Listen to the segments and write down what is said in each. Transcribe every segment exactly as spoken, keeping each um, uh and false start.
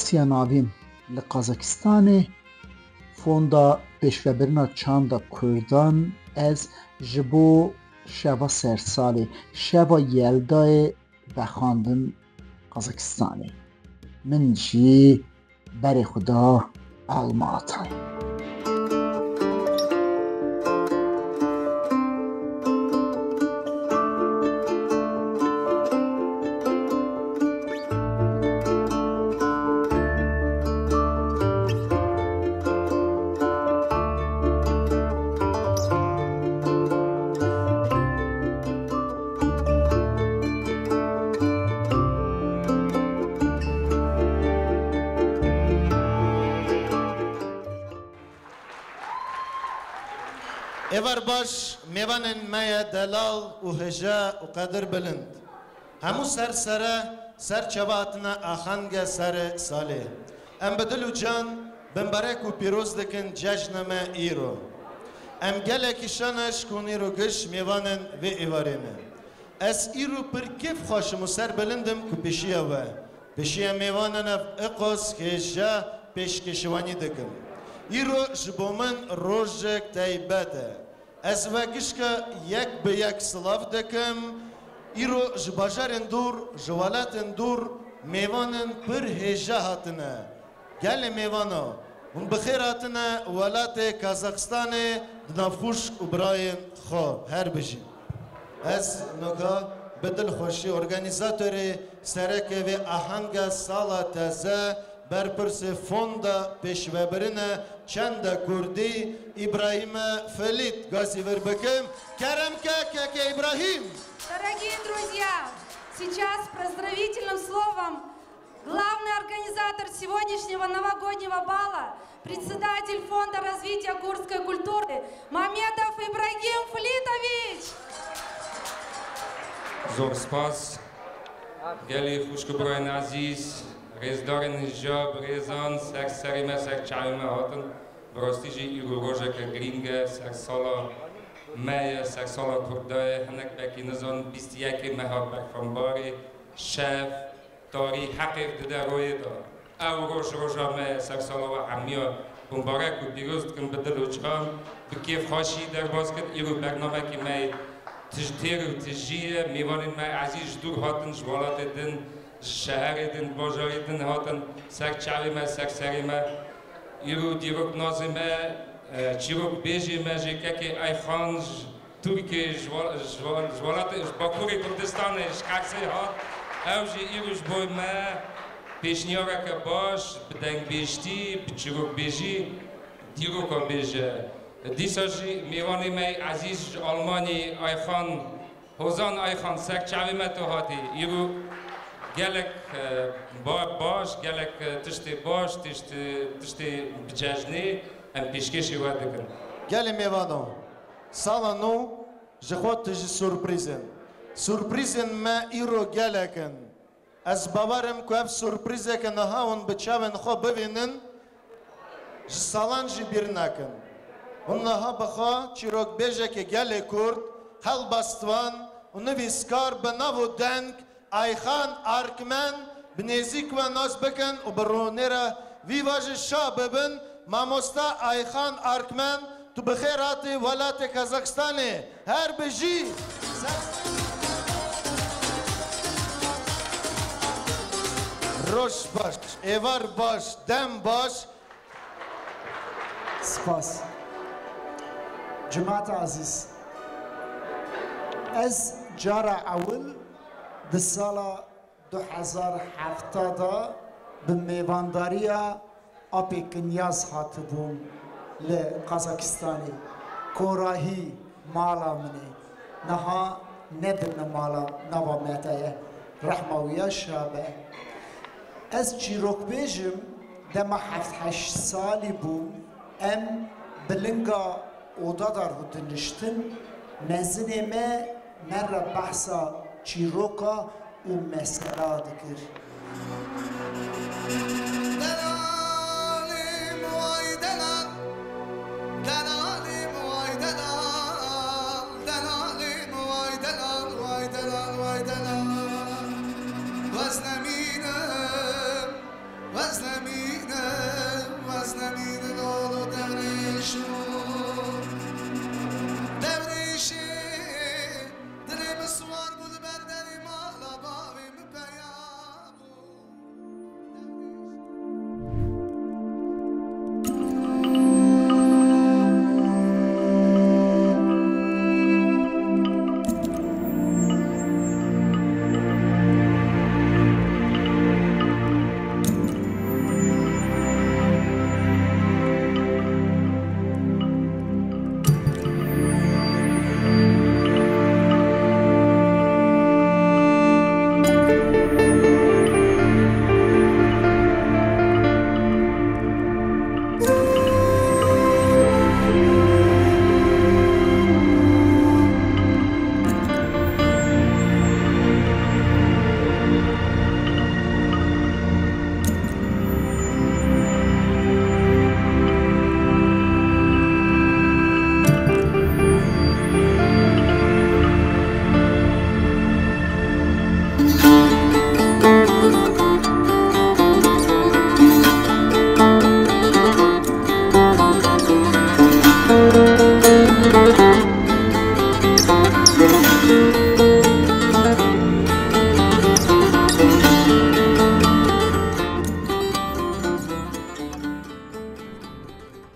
Siya navîn li Qazakistanê, Fonda Pêşvebirina Çanda Kurdan, ez ji bo şeva sersalê, şeva Yeldayê vexwandin Qazakistanê. Min jî berê xwe da Almatan. Êvar baş, mêvanên me ye delal û hêja û qedirbilind. Hemû ser sere, ser çava hatine axenge serê salê. Em bi dil û can bimbarek û pîroz dikin cejna me îro. Em gelekî şan e ji ku hûn îro giş mêvanên vê êvarê ne. Ez îro pir kêfxweş im û serbilind im ku pêşiya we, pêşiya mêvanan ev iqas hêja pêşkêşvanî dikim. Îro ji bo min rojek taybet e. Ez we gişka yek bi yek silav dikim. Îro ji bajarên dûr, ji welatên dûr mêvanên pir hêja hatine. Gelê mêvano, hûn bi xêr hatine welatê Kazaxistanê di nav xwişk û birayên xwe. Her bijîn. Ez noka bi dilxweşî organîzatorê sereke vê ahanga sala teze, berpirsê Fonda Pêşvebirine Çenda Kurdî Îbrahîme Felît gazî vir bikim. Kerem ke, keke Îbrahîm. Дорогие друзья, сейчас поздравительным словом главный организатор сегодняшнего новогоднего бала, председатель Фонда развития курдской культуры Мамедов Ибрагим Флитович. Zor spas. Gelî xwişk û birayên ezîz, rêzdarên hêja, birêzan, ser serê me, ser çavê me hatin. Bi rastî jî îro rojeke girîng e, sersala me ye, sersala Kurda ye. Hinek belkî nizanin, bîst û yekê meha Berxanbarê, şev, tarî heqê dide royê de. Ew roj roja me ye, sersala we hemiya bimbarek û pîroz dikim bi dil û can. Bi kêfxweşî derbas kir, îro bernamekî me yê tij-, têr û tijî ye. Mêvanên me ezîz ji dûr hatin, ji welatê din, ji şeherê din, bajarê din hatin ser çavê me, ser serê me. Îro dîroknazê me, e, çîrokbêjê me jê kekê Ayxan ji Tirkiyê, ji wa-, ji wa-, ji welatê, ji Bakurê Kurdistanê, ji Qersê hat. Ew jî îro ji bo me pêşniyareke baş, bi dengbêjtî, bi çîrokbêjî, dîroka bêje. Dîsa jî mêvanê me yê ezîz ji Almanyayê, Ayxan, Hozan Ayxan, ser çavê me tu hatî. Îro gelek, e, ba-, baş, gelek, e, tiştê baş, tişt-, tiştê bi cejnê em pêşkêşî we dikin. Gelê mêvano, sala nû ji xwe tu jî surprîz in. Surprîzên me îro gelek in. Ez bawer im ku ev surprîzeke niha hûn bi çavên xwe bibînin, ji salan jî bîr nakin. Hûn niha bi xwe çîrokbêjeke gelê Kurd, helbestvan û nivîskar bi nav û deng Ayxan Arkmen bi nêzîk we nas bikin û bi rûnêra vî vajê şa bibin. Mamosta Ayxan Arkmen, tu bi xêr hatî welatê Kazaxistanê. Her bijî! Roj baş, êvar baş, dem baş. Spas. Cemaeta ezîz, ez cara ewil di sala du hezar hevta de bi mêvandariya Apê Kinyaz hatibûm li Qazakistanê. Korahî mala min e. Niha ne di mala nava me de ye. Rehma wî ya şa be. Ez çîrokbêj im, dema heft heşt salî bûm, em bi linga oda de rûdiniştin, mezinê me me re behsa çîroka û mesela dikir. Delalîm, vay delal, delalîm, vay delal, delalîm, vay delal, vay delal, vay delal. Wezne mînim, wezne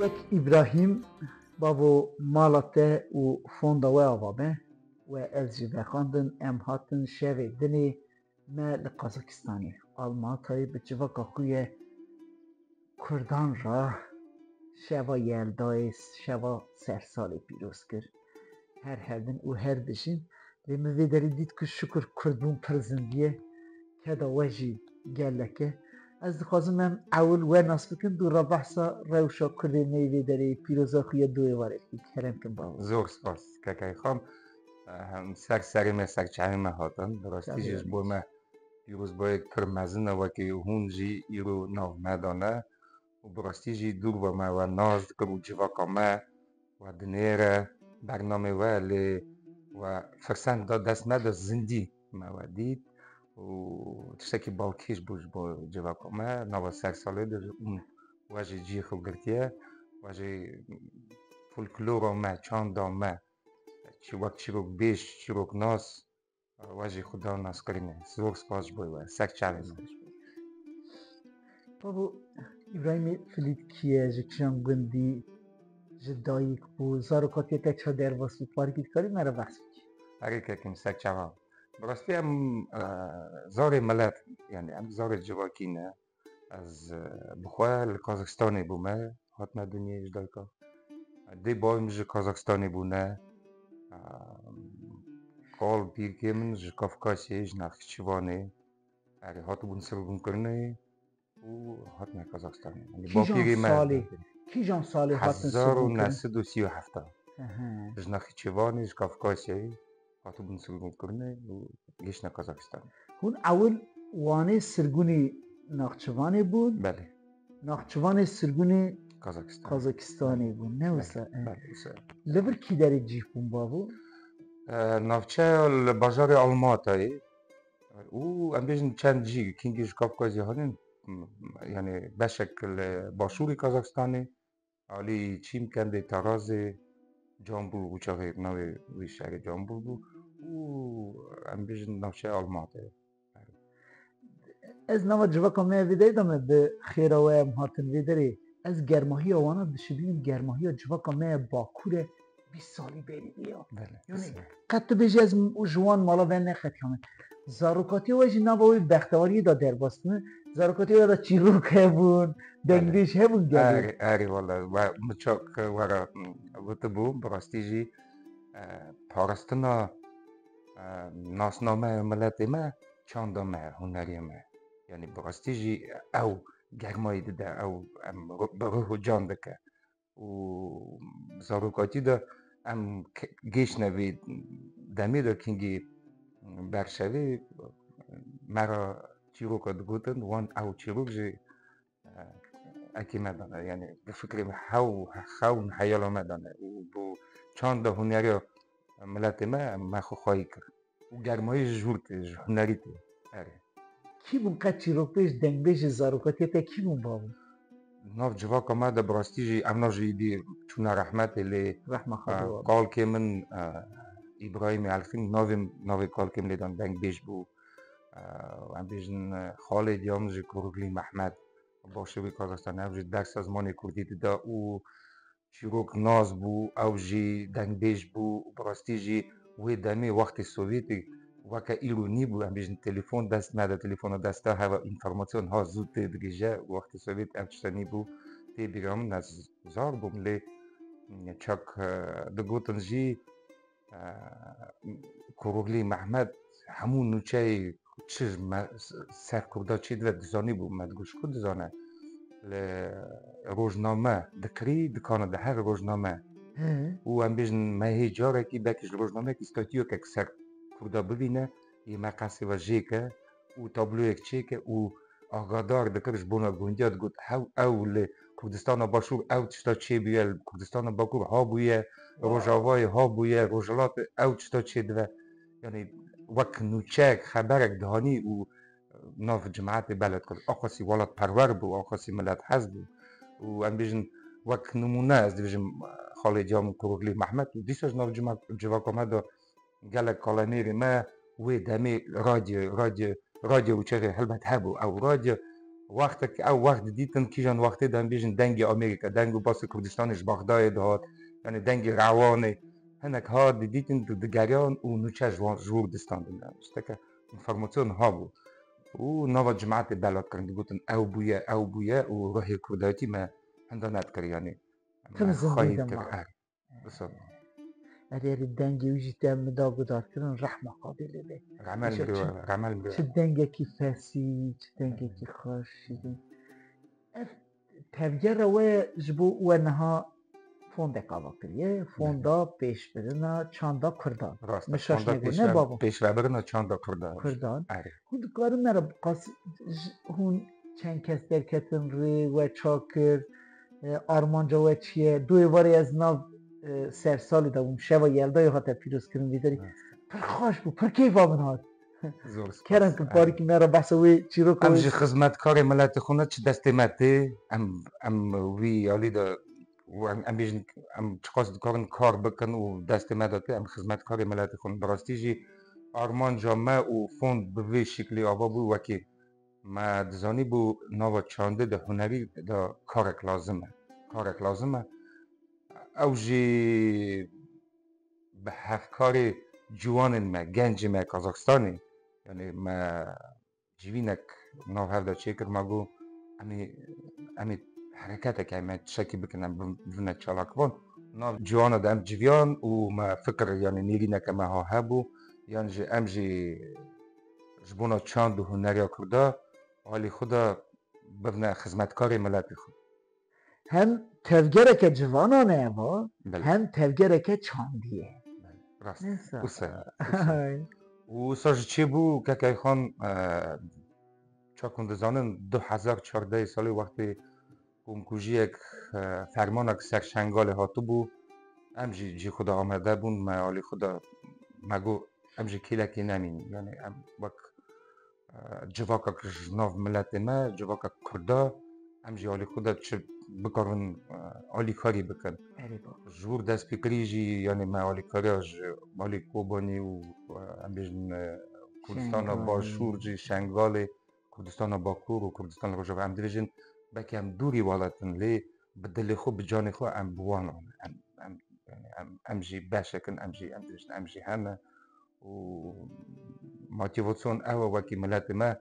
Wek Îbrahîm, bavo mala te û fonda we ava be, we ez jî vexwendin, em hatin şevê dinê me li Qazakistanê, Almatayê bi civaka xwe ye Kurdan re şeva Yeldayê, şeva sersalê pîroz kir. Her hebin û her bijîn. Lê min vê derê dît ku şukur Kurdbûn pir zindî ye. Keda we jî gelek e. Ez dixwazim em ewil we nas bikin, dû re behsa rewşa Kurdê me yê vê derê pîroza xwe ya dû êvarê bikî. Kerem kin bavo. Zor spas, Kekay Xam. Em ser serê me, ser çavê me hatin. Bi rastî jî ji bo me pîrozbayek pir mezin e, wekî hûn jî îro nav me de ne. Û bi rastî jî dûr ve me we nas dikir û civaka me we dinêre bernamê we, lê we firsend da dest me de zindî me we dît û tiştekî balkêş bû ji bo civaka me. Nava sersalê de û we jî cihê xwe girtiye, we jî folklora me, çanda me, çi wek çîrokbêj, çîroknas, we jî xwe da naskirinê. Zor spas ji bo we. Ser çavê me. Babo, Îbrahîmê Filît kî ye, ji kîjan gundî, ji dayik bû, zarokatiya te ça derbas bû, parîkî dikarî me re behs bikî? Herî kekim, ser çava. Bi rastî em, e, zarê milet, yanî em zarê civakî ne. Ez, e, bi xwe li Kazakistanê bûme, hatime dinyê ji dayika. Dê bavê min ji Kazakistanê bûne. E, kal pîrkê min ji Kafkasyê, ji Nexçivanê. Erê, hatibûn sirgûnkirinê û hatine Kazakistanê. Yanî Kîjan bapîrê me salê, kîjan salê hatin hezar û neh sed û sî û heft. Hı hı. Ji Nexçivanê, ji Kafkasyayê hatibûn sirgûnkirinê û gihiştine Kazakistanê. Hûn ewil Wanê sirgûnê Naxçivanê bûn? Belê. Naxçivanê sirgûnê Kazakistan. Kazakistanê bûn, ne wisa? Belê, wisa. Li vir kî derê cîh bûn bavo? E, navçeya li bajarê Almatayê û em bêjin çend cî, kîngî ji Kafkazê hanin, m-, yanî beşek li başûrê Kazakistanê, alî Çîmkendê, Tarazê, Cambul û çaxê navê wî şerê Cambul bû û em bêjin navçeya Almatê. Ez nava civaka me vê derê de me bi xêra we em hatin vê derê. Ez germahiya wana dişibînim, germahiya civaka me ya Bakur e, bîst salî berî vê ya. Belê. Yanî qet tu bêjî ez ji wan mala ve neqetiyame. Zarokatiya we jî nava wê bextewariyê de derbas dibin. Zarokatiya we de çîrok hebûn, dengbêj hebûn gelê. Erê, erê wele, we min çok were gotibû, bi rastî jî, e, parastina, e, nasnameya miletê me, çanda me, huneriya me. Yanî bi rastî jî ew germayî dide, ew em bi ruh û can dike. Û zarokatî de em ke-, gêştine vê demê de kingî berşevê me re çîroka digotin, wan ew çîrok jî, e, ekî me dane. Yanî bi fikrê me hew, xewn heyala me dane. Û bi çanda huneriya miletê me, me xwe xwayî kir. Û germayî ji hûr tê, ji hunerî tê. Erê. Kî bûn qet çîrokbêj, dengbêj ji zarokatiyê te kî bûn bavo? Nav civaka me de bi rastî jî, ev nav jî dî çûne rehmetê lê, Rehma Xwedê e, were. Kalkê min, e, Îbrahîmê Elxîn, navê, navê kalkê min lê dan dengbêj bû. E, em bêjin, e, xalê diya min jî Kuruglî Mehmet, başûrê Kazakistanê, ev jî dersa zimanê kurdî dida û çîrok nas bû, ew jî dengbêj bû û bi rastî jî wê demê wextê Sovyetê weke îro nîbû, em bêjin telefon dest me de, telefona desta heva înformasyon ha zû tê digihîje, wextê Sovyet ev tişta nîbû, tê bîra min ez zar bûm lê çak, e, digotin jî, e, Kuruglî Mehmet hemû nûçeyê çi me-, ser Kurda çêdibe dizanîbû, me digot ji ku dizane. Li rojname dikirî, dikana de her rojname. Hı. Û em bêjin me hê carekî belkî ji rojnameyekî statuyekek ser Kurda bivîne, yê me qesê ve jêke û tabloyek çêke û agadar dikir ji bona gundiya digot, hew ew li Kurdistana Başûr ew tişta çêbûye, li Kurdistana Bakur habûye, Rojavayê habûye, Rojhilatê ew tişta çêdibe. Yanî wek nûçeyek, xeberek dihanî û nav cimatê belet kir. Aqasî welatperwer bû, aqasî milethez bû. Û em bêjin wek nimûne ez dibêjim xalê diya min Kuruglî Mehmet û dîsa ji nav cima-, civaka me de gelek kalemêrê me wê demê radyo, radyo, radyo û çaxê helbet hebû. Ew radyo Wextek ew wext didîtin, kîjan wextê de em bêjin dengê Amerîka, deng û basê Kurdistanê ji Bexdayê dihat, yanî dengê Rewanê, hinek hat didîtin, di-, digeriyan û nûçe ji wan, ji wir distandin. Yanî tişteke înformasyon habû. Û nava cimatê belat kirin, digotin ew bûye, ew bûye û ruhê kurdayetî me henda nedikir, yanî Tim me zindî xayî de kir, ma. Er. Wisa. Erê, erê, dengê wî jî te min da gudarkirin, rehma Xwedê lê be. Remel Îşte mirê çi, we, remel mirê we. Çi dengekî fesî, çi dengekî xweş, şîrîn. Ev tevgera we ji bo we niha fondek ava kiriye, fonda pêşbirina çanda Kurdan. Rast e, Min şaş fonda nebû, ne pêşve-, babo? Pêşvebirina çanda Kurdan. Kurdan. Erê. Hûn dikarin me re qas-, ji-, hûn çend kes derketin rê, we ça kir, e, armanca we çi ye? Doyê varê ez nav, e, sersalê de bûm. Şeva Yeldayê hate pîrozkirin vî derî. Evet. Pir xweş bû, pir keyfa min hat. Zor spas. Kerem kin, parîkî me re behsa wê çîroka Em wê jî xizmetkarê miletê xwe ne, çi destê me tê, em, em wî alî de, em, em bêjin, em çiqas dikarin kar bikin û destê me de tê, em xizmetkarê miletê xwe ne. Bi rastî jî armanca me û fond bi vê şiklî ava bû, wekî me dizanîbû nava çandê de hunerî de karek lazim e. Karek lazim e. Ew jî bi hevkarê ciwanên me, gencê me Kazaxstanê, yanî me civînek nav hev de çêkir, me got, em ê, em ê hereketek, em ê tiştekî bikin, em bi-, bibine çalakvan. Nav ciwana de em civiyan û me fikir, yanî nêrîneke me ha hebû, yan jî em jî ji bona çand û huneriya Kurda alî xwe de bibine xizmetkarê miletê xwe. Hem tevgereke civanan e eva, Belê. Hem tevgereke çandî ye. Belê. Rast. Neyse. Wisa, wisa. Ay. Û wisa jî çêbû, Kekay Xan, e, çak hûn dizanin, du hezar çardeh salê wextê komkujiyek, e, fermanek ser Şengalê hatibû, em jî cî xwe de amade bûn, me alî xwe de me got, em jî kêlekê nemînin. Yanî em wek, e, civakek ji nav miletê me, civakek Kurda, em jî alî xwe de çi bikarin, e, alîkarî bikin. Erê baba. Ji wir destpêkirî jî, yanî me alîkariya ji alî Kobanî û, e, em bêjin, e, Kurdistana Şengalê. Başûr jî, Şengalê, Kurdistana Bakur û Kurdistana Rojava. Em dibêjin, belkî em dûrî welat in, lê bi dilê xwe, bi canê xwe em bi wan re ne. Em, em, yanî em, em jî beşek in, em jî, em dibêjin, em jî hene. Û motivasyon ew e, wekî miletê me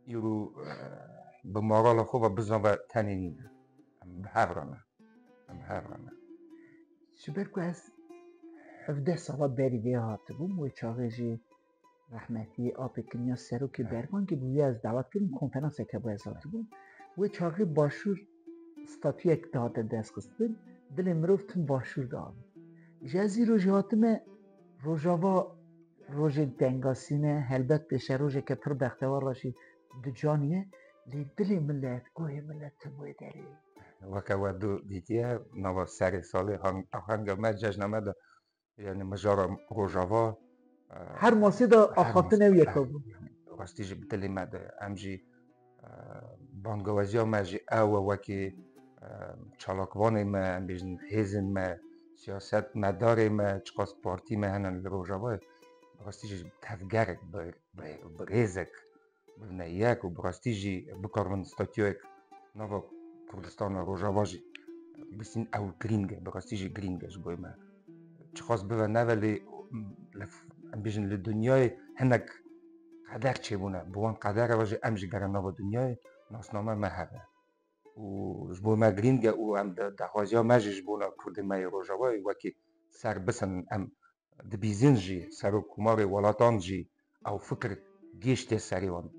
îro, eh, bi morala xwe ve bizan ve tenê nîne. Em bi hev re ne. Em bi hev re ne. Ji ber ku ez hevdeh sala berî vê hatibûm, wê çaxê jî rehmetî apê Kinya serokê Bergangê bû, wê ez dawet kirim, konferanseke bû, ez hatibûm. Wê çaxê Başûr statuyek dihate destxistin, dilê mirov tim Başûr diavê. Ji ez îro jî hatime Rojava, rojê tengasî ne, helbet pêşerojeke pir bextewar re jî di canî ye, lê dilê milet, guhê milet tim wê derê. Weke we du dîtiye, nava serê salê hang-, ahenga me, cejna me de Yanî mijara Rojava, e, Her masê de her axaftin mas-, ew yeka bû. Yanî rastî jî bi dilê me de. Em jî, e, bangewaziya me jî ew e wekî, e, çalakvanê me, em bêjin hêzên me, siyasetmedarê me, çiqas partî me hene li Rojavayê, bi rastî jî tevgerek bi, bi, bi rêzek bibine yek û bi rastî jî bikaribin statûyek nava Kurdistana Rojava jî bisîn, ew girîng e, bi rastî jî girîng e ji bo me. Çiqas bibe nebe lê, li, em bêjin li dinyayê hinek qeder çêbûne. Bi wan qedera ve jî em jî gere nava dinyayê nasname me hebe. Û ji bo me girîng e û em de, daxwaziya me jî ji bona Kurdê me yê Rojavayê wekî ser bisin em dibîzin jî, serokkomarê welatan jî ew fikir gêştiye serê wan.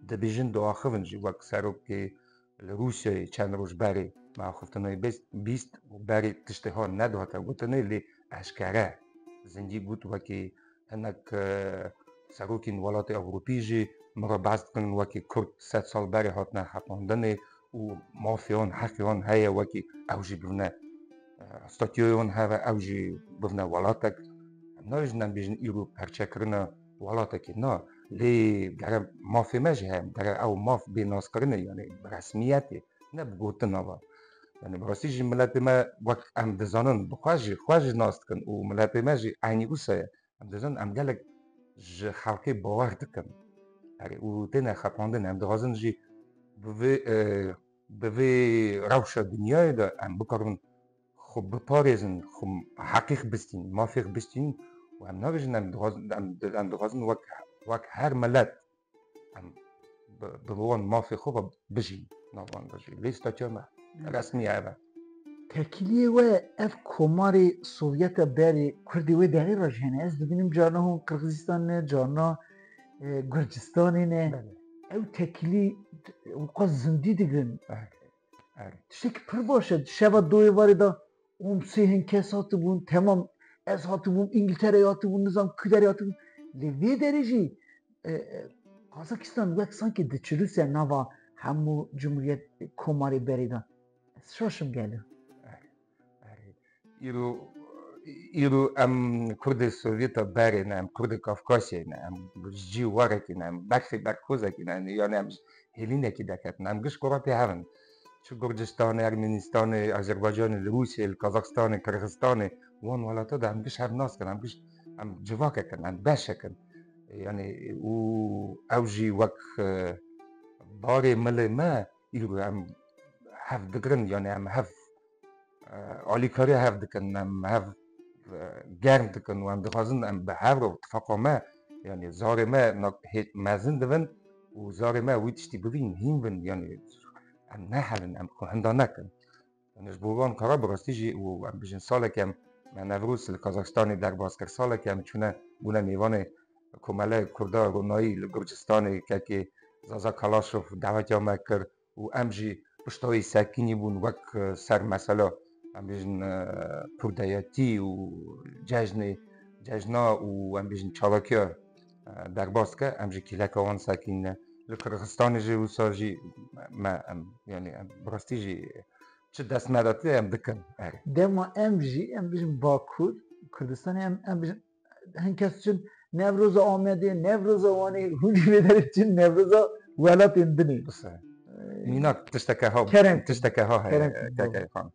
Dibêjin, diaxivin jî, wek serokê li Rûsyayê çend roj berê me axiftinayê bîst, bîst û berê tiştê han nedihate gotinê, lê eşkere zindî got, wekî hinek, e, serokên welatê Ewropî jî min re behs dikin, wekî Kurd sed sal berê hatine hepandinê, û mafê wan, heqê wan heye wekî ew jî bibine, e, statûyê wan hebe, ew jî bibine welatek. Em nabêjin, em bêjin îro perçekirina welatekê na, lê gere mafê me jî heye, gere ew maf bê naskirinê, yanî bi resmiyetê, ne bi gotina ve. Yanî bi rastî jî miletê me wek em dizanin, bi xwe jî, xwe jî nas dikin û miletê me jî eynî wisa ye. Em dizin, em gelek ji xelkê bawer dikin. Erê, û têne xapandin, em dixwazin jî bi vê, e, bi vê rewşa dinyayê de em bikarin xwe biparêzin, xwe heqî xwe bistînin, mafê xwe bistînin û em nabêjin em dixwazin, em, em dixwazin wek, wek her milet em bi, bi wan mafê xwe ve bijîn, nav wan de jî. Lê statuya me resmî ev e. Tekiliyê we ev komarê Sovyeta berê Kurdê wê derê re jî hene. Ez dibînim carna hûn Qirxizistanê ne, carna, e, Gurcistanê ne. Belê. Ew tekilî weka zindî digirin. Belê. Belê. Tiştekî pir baş e. Şeva doyê varê de Omsê hin kes hatibûn, temam ez hatibûm, Îngiltereyê hatibûn, nizam ku derê hatibûn. Lê vê derê jî, e, e, Kazakistan wek sankê diçilûse nava hemû cumhuriyet komarê berê de. Ez şaş im gelo. Îro, îro em Kurdê Sovyeta berê ne, em Kurdê Kafkasyayê ne, em ji cî werekî ne, em berfê berkozekî ne, yanî em ji hêlînekî derketin. Em giş kurê pê hev in. Çi Gurcistanê, Ermenistanê, Azerbaycanê, li Rûsyayê, li Kazaxistanê, Qirxizistanê, wan welata de em giş hev nas kin, em giş, em civakek in, em beşek in. Yanî û ew jî wek, e, barê milê me îro em hev digirin, yanî em hev, e, alîkariya hev dikin, em hev, e, germ dikin û em dixwazin em bi hev re tifaqa me, yanî zarê me na-, hê-, mezin dibin û zarê me wî tiştî bibîn, hîn bin, yanî em nehelin, em xwe hinda nekin. Yanî ji bo van kara bi rastî jî û em bijin salek em me Newroz li Kazaxistanê derbas kir, salek em çûne bûne mêvanê Komele Kurda Ronayî li Gurcistanê, kekê Zaza Kalaşov dawetiya me kir û em jî pişta wî sekînî bûn wek, e, ser mesela, em bêjin, e, kurdayetî û cejnê, cejna û em bêjin çalakiya, e, derbas ke, em jî kîleka wan sekînîne. Li Qirxizistanê jî wisa jî me em, yanî em bi rastî jî çi dest me de tê em dikin. Erê. Dema em jî, em bêjin Bakur, Kurdistanê em, em bêjin hin kes çin Newroza Amedê, Newroza Wanê, hûn jî vê derê çin Newroza welatên din ê. Bise. Ee, Mînak tişteke ha, kerem kin. Tişteke ha heye, kerem kin, keke baba. Xan.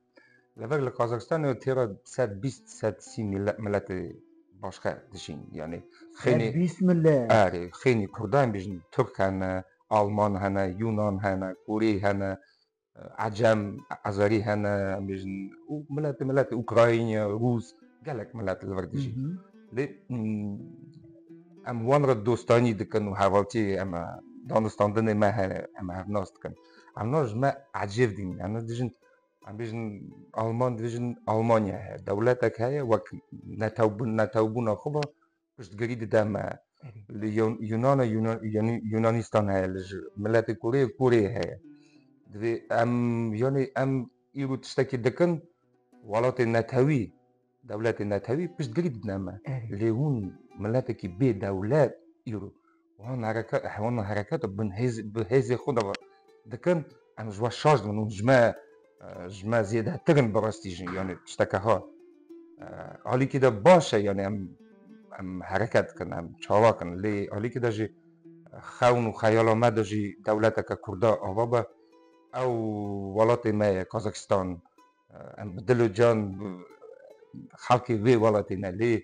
Li vir li Kazaxistanê têra sed bîst, sed sî mile-, miletê başqe dijîn. Yanî xênî sed bîst milet. Erê, xênî Kurdan bijin, Tirk hene, Alman hene, Yunan hene, Korî hene, Ecem, Azerî hene, em bêjin, û miletê, miletê Ukrayna, Rûs, gelek milet li vir dijî. Hı hı. Lê, mm, em wan re dostanî dikin û hevaltî, em, danûstandinê me hene, em hevnas dikin. Em nas ji me ecêb dîn, em nas dijin, em bêjin, Alman, dijin Almanya heye, dewletek heye, wek netewbûn-, netewbûna xwe ve, piştgirî dide me. Erê. Li Yun-, Yunana, Yunan-, Yunî-, Yunanistan heye, li ji miletê Koreyê, Koreyê heye. Divê em, yanî em îro tiştekî dikin, welatê netewî, dewletê netewî piştgirî didine me. Erê. Lê hûn miletekî bê dewlet îro wan hereke-, wan hereketa bin hêz-, bi hêzê xwe de dikin, em ji we şaş dibin û ji me, e, ji me zêdetir in bi rastî jî, yanî tişteke ha. E, alîkî de baş e, yanî em, em hereket dikin, em çalak in. Lê alîkî de jî xewn û xeyala me de jî dewleteke Kurda ava be, ew welatê me ye, Kazakistan. Em bi dil û can, bi xelkê vê welatê ne, lê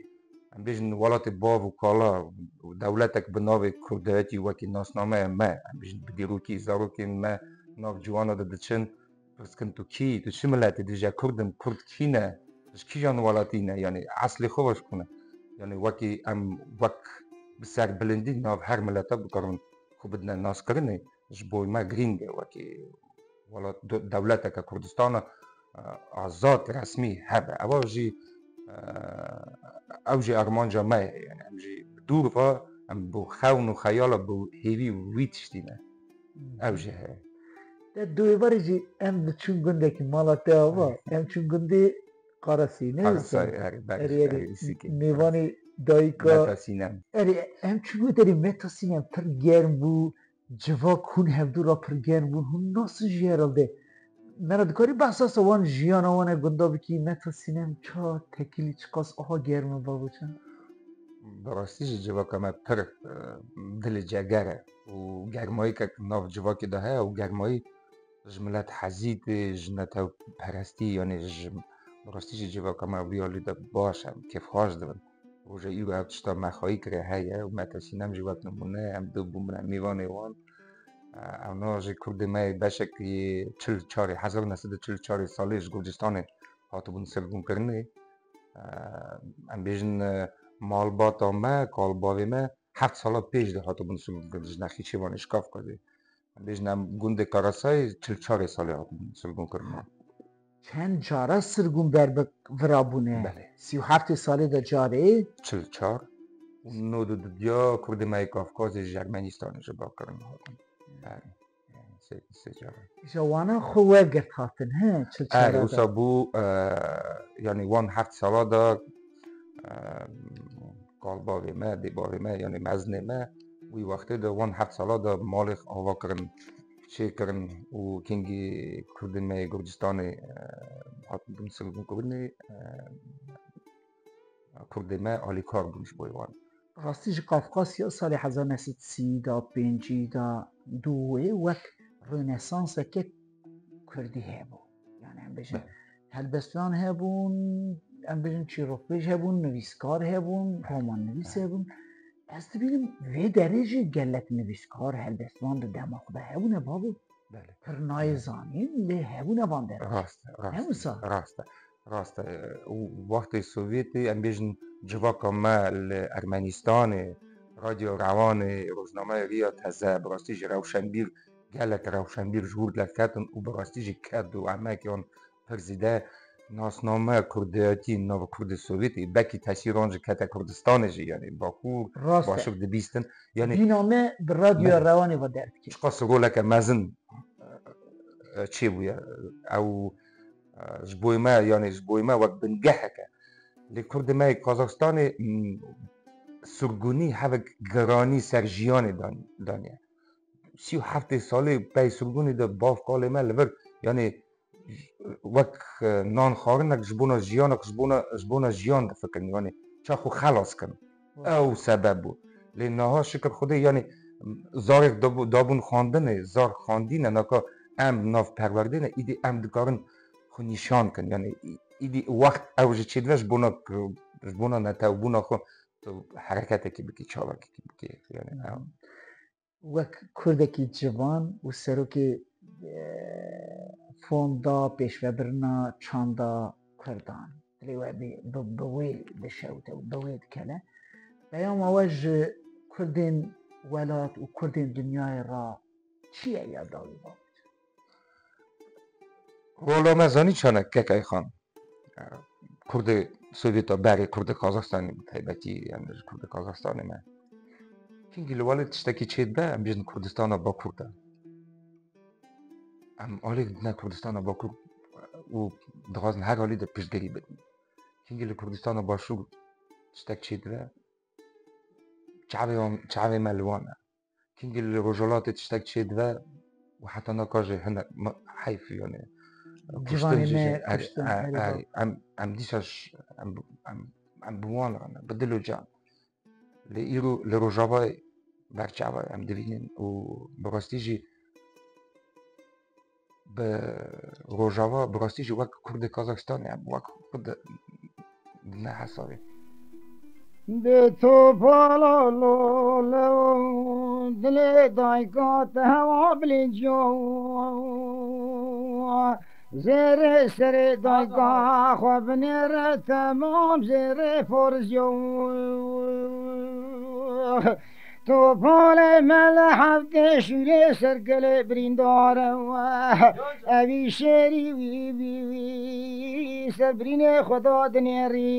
em bêjin welatê bav û kala û dewletek bi navê Kurdayetî wekî nasnameya me, em bêjin bi dîrokî zarokên me nav ciwana de diçin, pirs dikin, tu kî yî, tu çi miletî, dibêje Kurd im, Kurd kî ne, ji kîjan welatî ne, yanî eslê xwe ve ji ku ne. Yanî wekî em wek bi serbilindî nav her mileta bikarin xwe bidine naskirinê, ji bo me girîng e wekî welat, do-, dewleteke Kurdistana, e, azad, resmî hebe. Ewa jî, e, ew jî armanca me ye. Yanî em jî bi dûr ve, em bi xewn û xeyala, bi hêvî wî tiştî ne. Ew jî heye. Te duyê varê jî em diçûn gundekî mala te ava. Em çûn gundê Qarasî, ne Qarasay, wisa? Erê, belê, erê, erê, Îsîkê. Mêvanê dayika. Meta Sînem. Erê, em çûn gundê Meta Sînem pir germ bû. Civak hûn hevdû re pir germ bûn, hûn nasin jî herhalde. Me re dikarî behsa se wan jiyana wan e gunda bikî, Meta Sînem ça, tekilî çiqas aha germ e bavo çend? Bi rastî jî civaka me pir, e, dilê ceger e û germayîkek nav civakê de heye û germayî ji milet hezî tê, ji netewperestî, yanî ji, bi rastî jî civaka me vî alî de baş e, em kêfxweş dibin. Roja îro ev tişta me xweyî kire heye û Meta Sînem jî wek nimûne, em du bûn bine mêvanê wan. Ewna jî Kurdê me yê beşek yê çil çarê, hezar û neh sed û çil û çarê salê ji Gurcistanê hatibûn sirgûnkirinê. Em bêjin, e, malbata me, kalbavê me heft sala pêş de hatibûn sirgûnkirin ji Nexîçê, Wanê, ji Kafkasê. Em bêjin em gundê Karasayê çil çarê salê hatibûn sirgûnkirinê. Çend cara sirgûn ber bi vira bûne? Belê. Sî û heftê salê de carê? Çil çar. Û nod û dudiya Kurdê me yê Kafkasê ji Ermenistanê ji ba kirin hatin. Belê. Yani sê, sê cara. Îja wana xwe wergirt hatin, he, çil Erê, çara de. Wisa bû, e, yani wan heft sala de, e, kalbavê me, dêbavê me, yani mezinê me, wî wextê de wan heft sala de malê ava kirin, çêkirin û kengî Kurdên me yê Gurcistanê, e, hatibûn sirgûnkirinê, e, Kurdê me alîkar bûn ji bo wan. Rastî ji Kafkasya salê hezar neh sed sî de, pêncî de, dû wê wek rönesanseke Kurdî hebû. Yani em bêjin Be- helbestvan hebûn, em bêjin çîrokbêj hebûn, nivîskar hebûn, romannivîs hebûn. Ez dibînim vê derê jî gelek nivîskar, helbestvan di dema xwe de hebûne, babo. Belê. Pir nayê zanîn, lê hebûne van derê. Rast e, rast e. Ne wisa? Rast e. Rast e. Û wextê Sovyetê, em bêjin civaka me li Ermenistanê, Radyo Rewanê, rojnameya Riya Teze, bi rastî jî rewşenbîr, gelek rewşenbîr ji wir derketin û bi rastî jî ked û emekê wan pir zêde nasname kurdiyatî nav Kurdê Sovyetê, belkî tesîran jî kete Kurdistanê jî, yanî Bakur, Rast e. Başûr dibîstin. Yanî Dîna me bi Radyoya Me- Rewanê ve derdikê. Çiqas roleke mezin, e, e, çêbûye. Ew, e, ji bo me, yanî ji bo me wek bingeheke. Lê Kurdê me yê Kazaxstanê, m, sirgûnî hevek giranî ser jiyanê dan-, daniye. Sî û heftê salê pey sirgûnê de bav kalê me li vir, yanî wek, e, nan xwarinek ji bona jiyanek, ji bona, ji bona jiyan difikirin, yanî ça xwe xelas kin. Ew sebeb bû. Lê niha şikir Xwedê, yanî zarek dabû-, dabûn xwendinê, zar xwendî ne, naka em nav perwerdê ne, îdî em dikarin xwe nîşan kin. Yanî î-, îdî wext ew ji çêdive ji bona k-, ji bona netewbûna xwe tu hereketekî bikî, çavekî bikî. Yanî ew. Wek Kurdekî civan û serokê, e, fonda pêşvebirina çanda Kurdan, dilê we bi, bi, bi wê dişewite û bi wê dikele. Peyama we ji Kurdên welat û Kurdên dinyayê re çi ye ya dawî babet? Rola me zanî çane Kek Ayxan. Kurdê Sovyeta berê Kurdê Kazaxstanê bi taybetî, yani ji Kurdê Kazaxstanê me. Çimkî li welê tiştekî çêdibe, em bêjin Kurdistana Bakur de. Em alî didine Kurdistana Bakur û dixwazin her alî de piştgirî bidin. Çimkî li Kurdistana Başûr tiştek çêdibe, çavê wan, çavê me li wan e. Kingî li Rojhilatê tiştek çêdibe û heta naka jî hinek me-, heyf, yani. Ciwanê kuştin jî me jî, er-, kuştin, er-, erê er-, bak. Em, em dîsa ş-, em, em, em bi wan re ne, bi dil û can. Lê îro li Rojavayê berçava em dibînin û bi rastî jî bi Rojava, bi rastî jî wek Kurdê Kazaxstanê em wek Kurd ne hesabê. Bi topala lole û dilê dayka te hewa bilinciya. Zêrê serê dayka xwe binêre temam zêrê forziya. Topalê me li heftê şûrê ser gelê birîndar e. Evî şêrî wî, wî, wî, ser birînê xwe da dinêrî.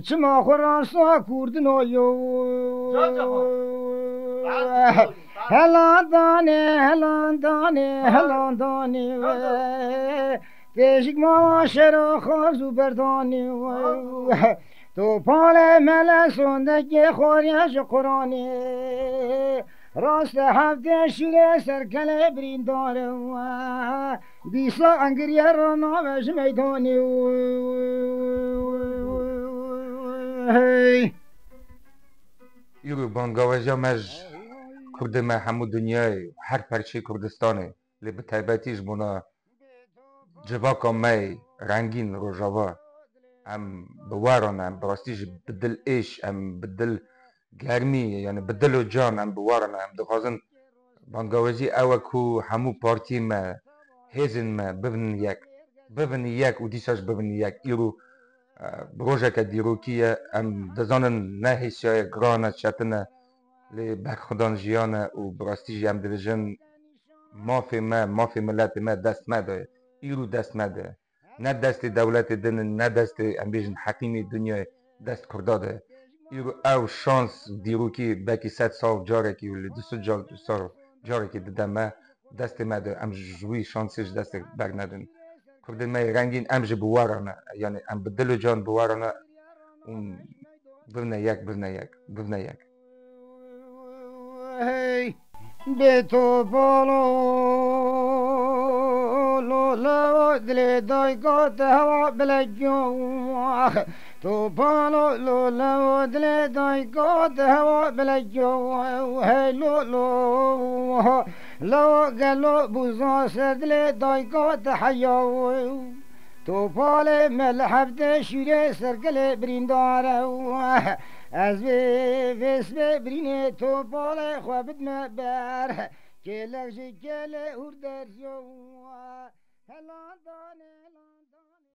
Çima xwe rasa kurdino yo. Can Cemal. Helandanê, helandanê, helandanê we. Têjik mala şero xarz û berdanê we. Topalê mele sondekê xwariye ji Quranê. Raste heftê şîrê ser kelê birîndarê we. Dîsa engiriye ra nave ji meydanê we. Hey. Îro bangawaja me ji Kurdê me hemû dinyayê, her perçeyê Kurdistanê, lê bi taybetî ji bona civaka me yê rengîn Rojava, em bi we re ne, em bi rastî jî bi dil êş, em bi dil germî, yani bi dil û can em bi we re ne, em dixwazin Bangawêjî ew e ku hemû partiyên me, hêzên me bibin yek. Bibin yek û dîsa jî bibin yek. Îro, e, bi rojeke dîrokî ye. Em dizanin ne hêsiya ye, giran e, çetin e. Lê berxwedan jiyan e û bi rastî jî em dibêjin mafê me, mafê miletê me dest me de ye. Îro dest me de ye. Ne destê dewletê din in, ne destê, em bêjin, hekîmê dinyayê, dest Kurda de. Îro ew şans, dîrokî belkî sed sal carekî û li du sed cal-, sal carekî dide me, destê me de. Em ji wî şansê ji destê bernedin. Kurdên me yê rengîn, em jî bi we re ne. Yanî em bi dil û can bi we re ne. Û bibne yek, bibne yek, bibne yek. Hey, bê topal o, lo, lo, dilê dayka te hewa bilek yo. Topal o, lo, lo, dilê dayka te hewa bilek yo. Hey, lo, lo, lo, gelo buza ser dilê dayka te heya. Topalê me li hevdê şûrê serkelê birîndar e. Ez vê vêsbê birînê topalê xwe bidme ber. Kêlek ji kêlê hûr derziyo. Hela danê, hela danê.